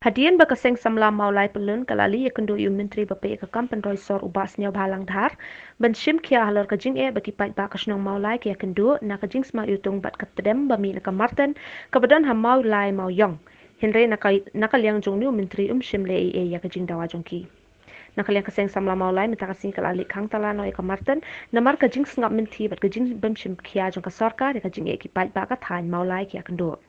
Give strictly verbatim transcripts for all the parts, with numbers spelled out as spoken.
Hadien ba ka Seng Samla Mawlai Pyllun ka la leit ïakynduh ïa u Myntri ba peit ïa ka kam pynroi sor u Bah Sniawbhalang Dhar ban shim khia halor ka jingeh ba ki paidbah ka shnong Mawlai ki ïakynduh na ka jingsma iwtung bad ka tdem ba mih na ka marten kaba don ha Mawlai Mawiong. Hynrei na ka, na ka liang jong une u Myntri um shym leh ei ei ïa ka jingdawa jong ki. Na ka liang ka Seng Samla Mawlai mynta ka sngi ka la leit khang tala noh ïa ka marten namar ka jingsngap mynthi bad ka jingbym shim khia jong ka sorkar ïa ka jingeh ki paidbah ka thaiñ Mawlai ki ïakynduh.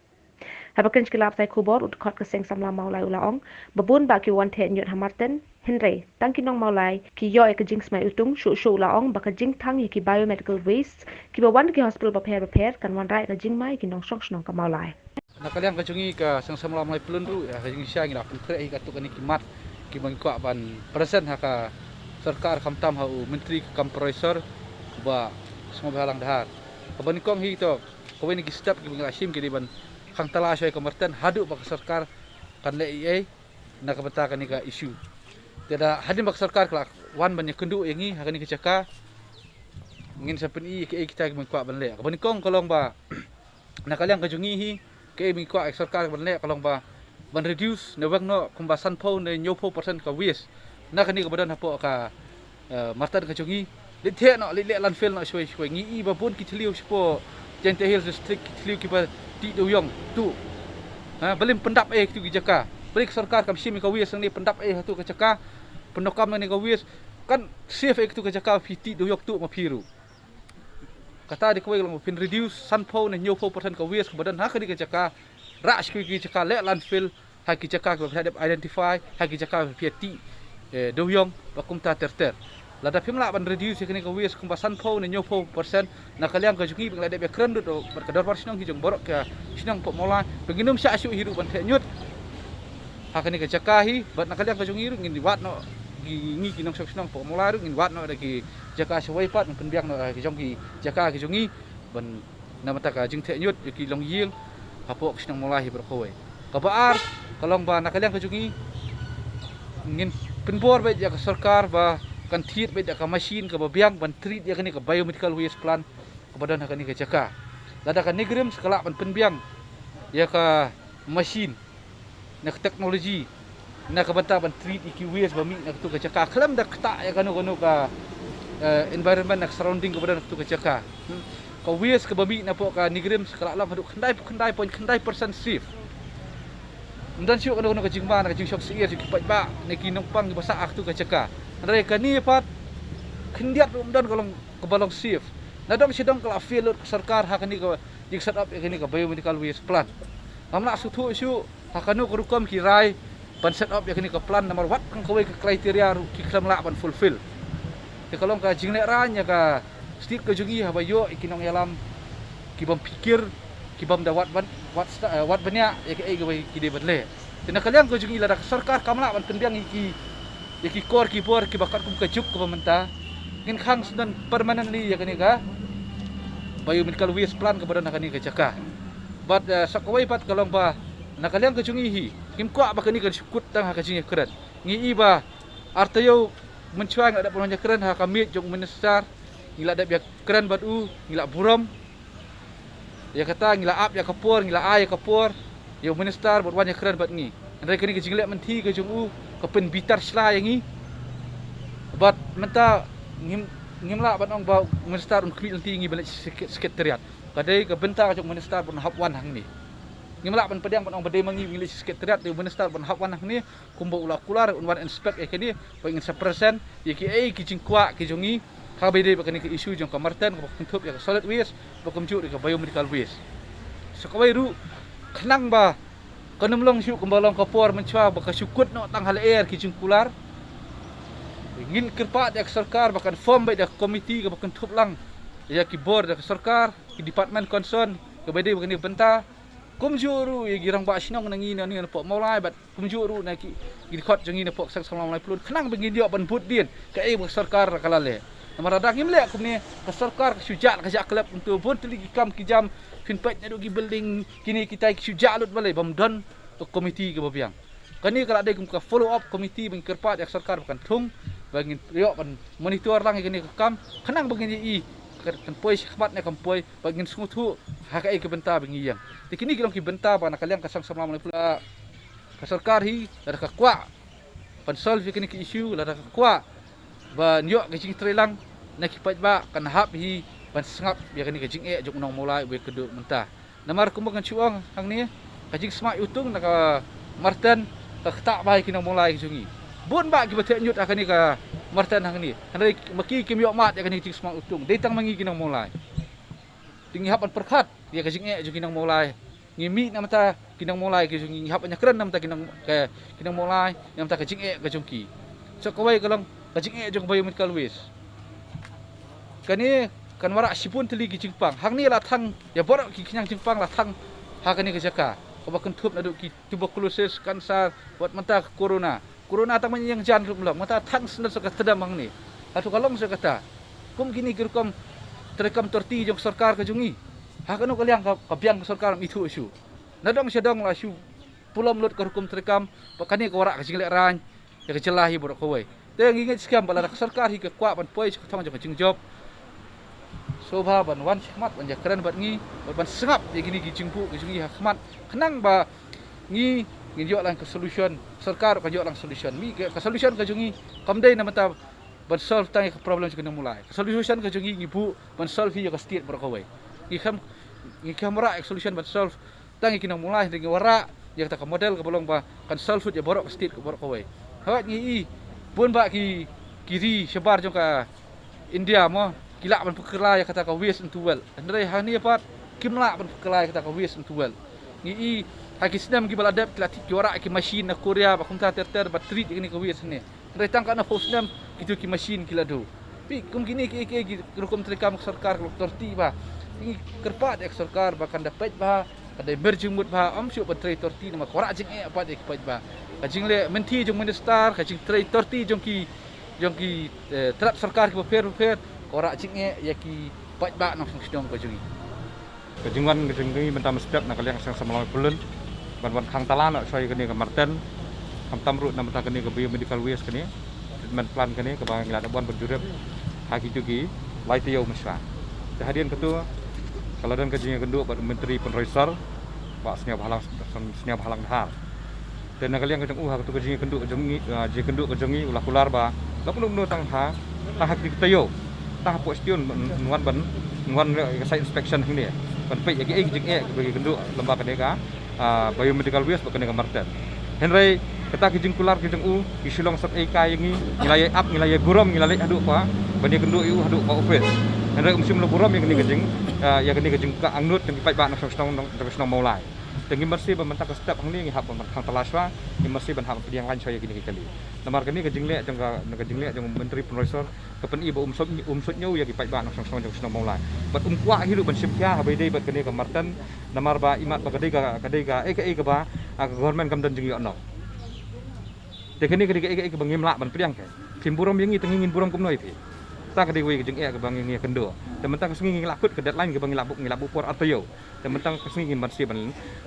Haba kren sha ki lad pathai khubor, u dkhot ka Seng Samla Mawlai u la ong ba bun bah ki wan theh ñiut ha marten, hynrei tang ki nong Mawlai ki ïoh ïa ka jingsma iwtung. Shuh shuh u la ong ba ka jingthang ïa ki biomedical waste kiba wan na ki hospital bapher bapher kan wanrah ïa ka jingma ïa ki nongshong shnong ka Mawlai. Na ka liang ka jong ngi ka Seng Samla Mawlai Pyllun ruh, ïa ka jingshai ngi la pynkhreh hi katto katne ki mat kiba ngi kwah ban present ha ka sorkar, khamtam ha u Myntri ka kam pynroi sor u Bah Sniawbhalang Dhar. Kaba nyngkong hi to, kawei na ki step kiba ngi la shim ki dei ban khang tala shuwa ïa ka marten haduh ba ka sorkar kan leh ei ei na ka bynta kane ka issue. Te da hadien ba ka sorkar ka la wan ban ïakynduh ïa ngi ha kane ka jaka, ngin sa pyni ïa kiei kita kiba ngi kwah ban leh. Kaba nyngkong ka long ba na ka liang ka jong ngi hi, kaei ba ngi kwah ïa ka sorkar ban leh ka long ba ban reduce ne weng noh kumba sanphew ne hynñiewphew percent ka waste na kane kaba don hapoh ka eh, marten ka jong ngi. Leit theh noh, leit leh landfill noh shwei shwei. Ngi i ba bun ki thliew shapoh Jaintia Hills District, ki thliew kiba tih dewïong tuh. Ha, balei pyndap ei kito ki jaka? Balei ka sorkar kam shim ïa ka waste hangne pyndap ei ha kito ka jaka? Pyndonkam nangne ka waste. Kan save ei kito ka jaka ba phi tih dewïong tuh ma phi ruh. Kata dei kawei ka long ba phin reduce sanphew ne hynñiewphew percent ka waste kaba don ha kane ka jaka. Rah sha kiwei ki jaka, leh landfill ha ki jaka kiba phi la dep identify, ha ki jaka ba phi ïa tih, eh, dewïong bad kumta ter ter. Lada phim lah ban reduce ïa kane ka waste kumba sanphew ne hynñiewphew percent, na ka liang ka jong ngi ba ngi la dep ïakren lut bad ka dorbar shnong hi jong baroh ka shnong hapoh Mawlai ba ngin ym shah shuh hi ruh ban theh ñiut ha kane ka jaka hi. Bad na ka liang ka jong ngi ruh ngin wad noh, ngi, ngi ki nongshong shnong hapoh Mawlai ruh ngin wad noh da ki jaka shawei pat, ngin pynbiang noh da ki jong ki jaka ki jong ngi ban na bynta ka jingtheh ñiut ïa ki longïing hapoh ka shnong Mawlai hi baroh kawei. Kaba ar ka long ba na ka liang ka jong ngi ngin pynbor beit ïa ka sorkar ba kan thied beit ïa ka machine kaba biang ban treat ïa kane ka biomedical waste plant kaba don ha kane ka jaka. Lada ka NEIGRIHMS ka lah ban pynbiang ïa ka machine na ka technology na ka bynta ban treat ïa ki waste ba mih na katu ka jaka khlem da ktah ïa kano kano ka, eh, environment na ka surrounding kaba don na katu ka jaka. Hmm. Ka waste kaba mih napoh ka NEIGRIHMS ka la long haduh khyndai, khyndai point khyndai percent safe. Ym don shuh kano kano ka jingma na ka jingshoh syiar shuh ki paidbah ne ki nongpang kiba sah ha katu ka jaka. Hynrei kane pat khyndiat ruh ym don ka long kaba long safe. Na dong shi dong ka la fail lut ka sorkar ha kane ka jing set up ïa kane ka biomedical waste plant. Ngam lah sngewthuh shuh ha kano ka rukom ki rai ban set up ïa kane ka plant namar wat tang kawei ka criteria ruh ki khlem lah ban fulfill. Te ka long ka jinglehrain ïa ka state ka jong ngi haba ïoh ïa ki nongïalam ki bym phikir, ki bym da wad ban, wad sta-, eh, wad bniah ïa kaei kaba ki dei ban leh. Te na ka liang ka jong ngi lada ka sorkar kam lah ban pynbiang ïa ki, ïa ki kor ki bor kiba katkum ka juk kaba mynta, ngin khang sdang permanently ïa kane ka biomedical waste plant kaba don ha kane ka jaka. Bad, eh, sa kawei pat ka long ba na ka liang ka jong ngi hi ngim kwah ba kane kan shu kut tang ha ka jingïakren. Ngi i ba ar taïew mynshuwa ngi la dep ban ïakren ha ka miej jong u minister, ngi la dep ïakren bad u, ngi la burom ïa kata, ngi la ap ïa ka por, ngi la ai ïa ka por ïa u minister bad wan ïakren bad ngi. Hynrei kane ka jingleh mynthi ka jong u ka pynbitar sla ïa ngi. Bad mynta ngim, ngim lah ban ong ba u minister un khmih lynti ïa ngi ban leit sha sek-, secretariat. Ka dei ka bynta ka jong u minister ban hap wan hangne. Ngim lah ban pdiang ban ong ba dei ma ngi ban leit sha secretariat, dei u minister ban hap wan hangne. Kumba u la kular un wan inspect ïa kane, ba ngin sa present ïa kiei ki jingkwah ki jong ngi, haba ïadei bad kane ka issue jong ka marten kaba kynthup ïa ka solid waste bad kumjuh ruh ka biomedical waste. Sa kawei ruh, khnang ba kan ym long shuh kumba long ka por mynshuwa ba ka shu kut noh tang ha lyer ki jingkular, ngin kyrpad ïa ka sorkar ba kan form beit ïa ka komiti kaba kynthup lang ïa ki bor da ka sorkar, ki department concern kaba ïadei bad kane ka bynta. Kumjuh ruh ïa ki rangbah shnong na ngi na ngi na pok Mawlai bad kumjuh ruh na ki, ki dkhot jong ngi na pok Seng Samla Mawlai Pyllun, khnang ba ngin ïoh ban bud dien kaei ba ka sorkar ka la leh. Namar lada ngim leh kumne, ka sorkar ka shu jah, ka jah khlem kumto, bun tylli ki kam ki jam, phin peit naduh ki building kine kitai ki shu jah lut balei, bym don ka komiti kaba biang. Kane ka la dei kum ka follow up committee ba ngin kyrpad ïa ka sorkar ba kan thung, ba ngin ïoh ban monitor lang ïa kane ka kam, khnang ba ngin ïohi kan, kan poi shakhmat ne kam poi, ba ngin sngewthuh ha kaei ka bynta ba ngi ïeng. Te kine ki long ki bynta ba na ka liang ka Seng Samla Mawlai Pyllun, ah, Ka sorkar hi lada ka kwah ban solve ïa kane ka issue, lada ka kwah ban ïoh ka jingtreilang na ki paidbah, kan hap hi ban sngap ïa kane ka jingeh jong u nongmawlai uba ïakynduh mynta. Namar kumba ngan shu ong hangne, ka jingsma iwtung na ka Marten ka ktah bha ïa ki nongmawlai ki jong ngi. Bun bah kiba theh ñiut ha kane ka Marten hangne, hynrei ma ki kim ïoh mad ïa kane ka jingsma iwtung, dei tang ma ngi ki nongmawlai. Te ngi hap ban pyrkhat ïa ka jingeh jong ki nongmawlai. Ngi mih na bynta ki nongmawlai ki jong ngi, ngi hap ban ïakren na bynta ki nong, ki, ki nongmawlai na bynta ka jingeh ka jong ki. Sa kawei ka long ka jingeh jong ka biomedical waste. Kane kan wanrah shibun tylli ki jingpang. Hangne la thang ïa baroh ki khñiang jingpang, la thang ha kane ka jaka kaba kynthup naduh ki tuberculosis, cancer, wat mynta ka corona. Corona tang mynta ïeng jan ruh ym long, mynta thang shen sa ka tdem hangne. Hato ka long sa kata? Kum kine ki rukom treikam torti jong ka sorkar ka jong ngi, ha kano ka liang ka, ka biang ka sorkar ym ithuh shuh? Na dong sha dong la shu pulom lut ka rukom treikam, ba kane ka wanrah ka jinglehrain ïa ka jylla hi baroh kawei. Te ngi ngeit skhem ba lada ka sorkar hi ka kwah ban poi sha ka thong jong ka jingjop, sngewbha ban wan shakhmat ban ïakren bad ngi, ban, ban sngap ïa kine ki jingbuh ki jong ngi ha khmat, khnang ba ngi ngin ïoh lang ka solution, sorkar kan ïoh lang solution. Mih ka, ka solution ka jong ngi kam dei na bynta ban solve tang ïa ka problem jong ki nongmawlai. Ka solution ka jong ngi, ngi buh ban solve hi ïa ka state baroh kawei. Ngi kham, ngi kham wanrah ïa ka solution ban solve tang ïa ki nongmawlai, hynrei ngi wanrah ïa kata ka model kaba long ba kan solve lut ïa baroh ka state ka baroh kawei. Hooid, ngi i bun bah ki, ki ri shabar jong ka India mo, ki lah ban pynkylla ïa kata ka waste into wealth. Hynrei hangne pat kim lah ban pynkylla ïa kata ka waste into wealth. Ngi i ha ki snem kiba la dep ki la thied, ki wanrah ki machine na Korea ba kumta ter ter ba treat ïa kane ka waste hangne. Hynrei tang katno phew snem kito ki machine ki la duh. Phi, kum kine ki, ki, ki rukom treikam ka sorkar ka long torti bha. Ngi kyrpad ïa ka sorkar ba kan da peit bha, kan da mer jingmut bha, ym shuh ban trei torti namar ka wanrah jingeh pat ïa ki paidbah. Ka jingleh mynthi jong minister, ka jingtrei torti jong ki, jong ki, eh, tnat sorkar kiba pher bapher, ka wanrah jingeh ïa ki paidbah nongshong shnong ka jong ngi. Ka jingwan ka jong ngi mynta mynstep na ka liang ka seng samla Pyllun ban wan khang tala noh shuwa ïa kane ka Marten, khamtam ruh na bynta kane ka biomedical waste kane, treatment plant kane kaba ngi la dep wan ban jurip ha kito ki lai taïew mynshuwa. Te hadien kato ka la don ka jingïakynduh bad u Myntri Pynroi Sor, Bah Sniawbhalang, Sniawbhalang Dhar. Te na ka liang ka jong u ha kato ka jingïakynduh ka jong ngi, ah, jingïakynduh ka jong ngi u la kular ba la kumno kumno tang ha, tang ha kito ki taïew, tang hapoh shnong, n-, n-, wan ban, n-, wan ka site inspection hangne ban peit ïa kiei ki jingeh kiba ki kynduh lyngba kane ka, ah, biomedical waste bad kane ka Marten. Hynrei kata ki jingkular ki jong u ki shu long sep ei kai ïa ngi, ngi la ïa ap, ngi la ïa burom, ngi la leit haduh pa ban ïakynduh ïa u haduh pa office. Hynrei um shym la burom ïa kane ka jing, ah, ïa kane ka jingkah angnud jong ki paidbah nongshong shnong, nong, nong shnong Mawlai. Te ngi masi ba mynta ka step hangne ngi hap ban khang tala shuwa, ngi masi ban hap pdiang lain shuwa ïa kine ki kali. Namar kane ka jingleh jong ka, ka jingleh jong u Myntri Pynroi Sor ka pyni ba um sot, um sot ñiew ïa ki paidbah nongshong shnong jong shnong Mawlai. Bad um kwah hi ruh ban shim khia haba ïadei bad kane ka Marten, namar ba imat ba ka dei ka, ka dei ka, eh, ka, eh, kaba, ah, ka government kam don jingïoh noh. Te kane ka dei ka, eh, ka, eh, kaba ngim lah ban pdiang ka. Phim burom ïa ngi te ngi ngin burom kumno ïa phi? Ta ka dei kawei ka jingeh kaba ngi, ngi ïakynduh. Te mynta ka sngi ngi la kut ka deadline kaba ngi la buh, ngi la buh por ar taïew. Te mynta ka sngi ngin masi ban,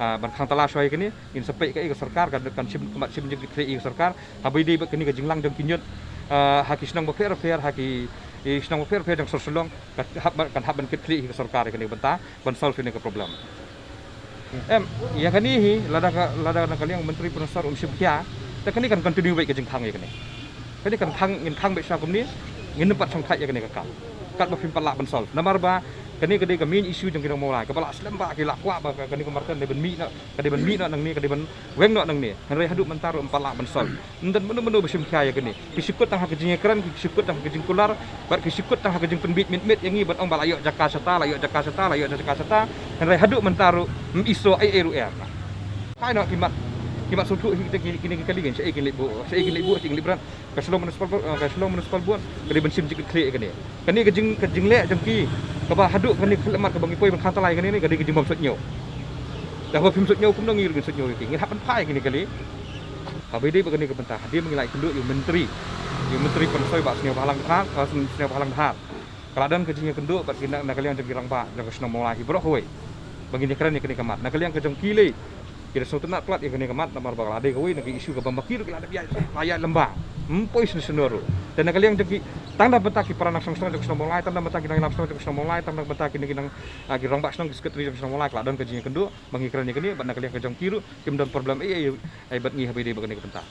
ah, ban khang tala shuwa ïa kane, ngin sa peit kaei ka sorkar kan, kan shim, kan shim jingkitkhlieh ïa ka sorkar. Haba ïadei bad kane ka jinglang jong ki ñiut, ah, ha ki shnong bapher bapher, ha ki, ki shnong bapher bapher jong sor Shillong, kan hap, kan hap ban kit khlieh ïa ka sorkar ïa kane ka bynta ban solve ïa kane ka problem. Em, ïa kane hi lada ka, lada na ka liang Myntri Pynroi Sor um shim khia, te kane kan continue beit ka jingkhang ïa kane. Kane kan khang, ngin khang beit shuwa kumne, ngin ym pat shongthait ïa kane ka kam. Katba phim pat lah ban solve. Namar ba kane ka dei ka main issue jong ki nong Mawlai, kaba lah slem ba ki la kwah ba ka, kane ka Marten ka dei ban mih noh, ka dei ban mih noh nangne, ka dei ban weng noh nangne. Hynrei haduh mynta ruh ym pat lah ban solve. Ym don mano mano ba shim khia ïa kane. Ki shu kut tang ha ka jingïakren, ki shu kut tang ha ka jingkular, bad ki shu kut tang ha ka jingpynbit mit mit ïa ngi ban ong ba la ïoh jaka shata, la ïoh jaka shata, la ïoh jaka shata. Hynrei haduh mynta ruh ym i shuh ei ei ruh em. Phai noh ki mat, ki mat sngewthuh hi kita ki, kine ki kali, shaei kin leit buh, shaei kin leit buh, shaei kin leit bret. Ka Shillong Municipal, eh, ka Shillong Municipal Board ka dei ban shim jingkitkhlieh ïa kane. Kane ka jing, ka jingleh jong ki kaba haduh kane ka khyllipmat kaba ngi poi ban khang tala ïa kane ne ka dei ka jingbym sot ñiew. Te haba phim sot ñiew kumno ngi ruh ngin sot ñiew ïa ki. Ngin hap ban phai ïa kine ki kali. Haba ïadei bad kane ka bynta, hadien ba ngi la ïakynduh ïa u Myntri, ïa u Myntri Pynroi Sor Bah Sniawbhalang Dhar, eh, Sniawbhalang Dhar, ka la don ka jingïakynduh bad ki na, na ka liang jong ki rangbah jong ka shnong Mawlai hi baroh kawei ba ngin ïakren ïa kane ka mat. Na ka liang ka jong ki lei, Ki da sngewtynnat palat ïa kane ka mat namar ba ka la dei kawei na ki issue kaba ma ki ruh ki la dep ïaid, la ïaid lyngba. Ym poi sngewsynor ruh. Te na ka liang jong ki, tang da bynta ki para nongshong shnong jong ka shnong Mawlai, tang da bynta ki nongïalam shnong jong ka shnong Mawlai, tang da bynta kine ki nong, ah, ki rangbah shnong, ki secretary jong ka shnong Mawlai, ka la don ka jingïakynduh ba ngi kren ïa kane, bad na ka liang ka jong ki ruh kim don problem ei ei ei bad ngi haba ïadei bad kane ka bynta.